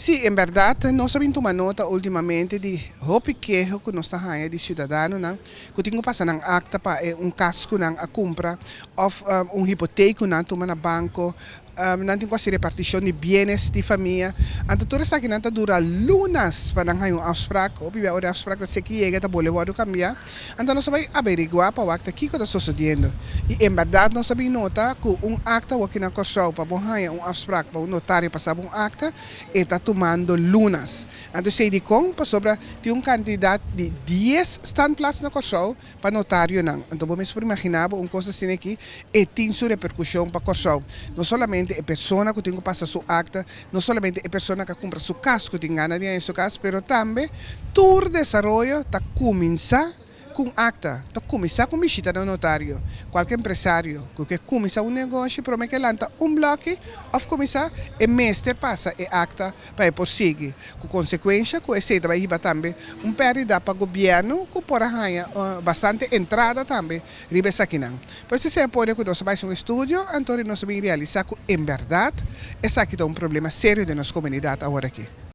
Sí, en bèrdat nos a bin tuma nota últimamente di hopi keho ku nos ta haña di siudadanonan ku tin ku pasa nan akta pa e un kas ku nan a kumpra òf un hipotek ku nan a tuma na banko. Nan tin ku hasi repartishon di bienes di famia. Anto tur esakinan ta dura lunas pa nan haña un afsprak. Hopi bia ora e afsprak ta seki yega ta bole wòrdu kambiá. Anto nos a bai averiguá pa wak ta kiko ta sosodiendo. I en bèrdat nos a bin nota ku un akta awor na Kòrsou pa bo haña un afsprak pa un notario pasa bo un akta, e ta tumando lunas. Anto esei dikon? Pasobra tin un kantidat di 10 standplaats na Kòrsou pa notarionan. Anto bo mes por imaginá bo un kos asina aki, e tin su reperkushon pa Kòrsou. No solamente e persona ku tin ku pasa su akta, no solamente e persona ku a kumpra su kas ku tin gana di haña su kas, pero tambe tur desaroyo ta kuminsá ku un akta, ta kuminsá ku un bishita na un notario. Kualke empresario ku ke kuminsá un negoshi promé ke lanta un blòki òf kuminsá, e mester pasa e akta pa e por sigui. Ku konsekuensha ku esei ta bai hiba tambe un pèrdida pa gobièrnu ku por a haña bastante entrada tambe riba esakinan. Pues esei a pone ku nos a bai hasi un estudio, anto nos a bin realisá ku en bèrdat esaki ta un problema serio den nos komunidat aworakí.